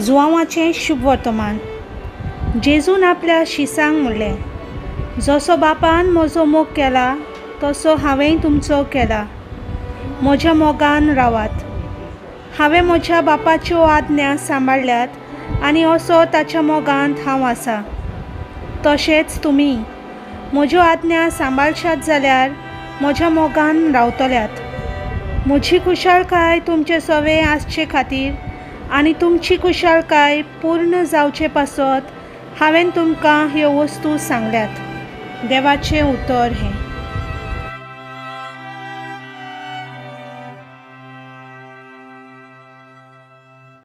जुवांवाचें शुभवर्तमान. जेजून आपल्या शिसांक म्हणलें, जसो बापान म्हजो मोग केला तसो हांवेंय तुमचो केला. म्हज्या मोगान रावात. हांवें म्हज्या बापाच्यो आज्ञा सांबाळ्ळ्यात आनी असो ताच्या मोगांत हांव आसा. तशेंच तुमी म्हज्यो आज्ञा सांबाळशात जाल्यार म्हज्या मोगान रावतल्यात. म्हजी खुशालकाय तुमचे सवे आसचे खातीर आनी तुमची खुशालकाय पूर्ण जावचे पासत हांवें तुमकां ह्यो वस्तू सांगल्यात. देवाचें उतर हें.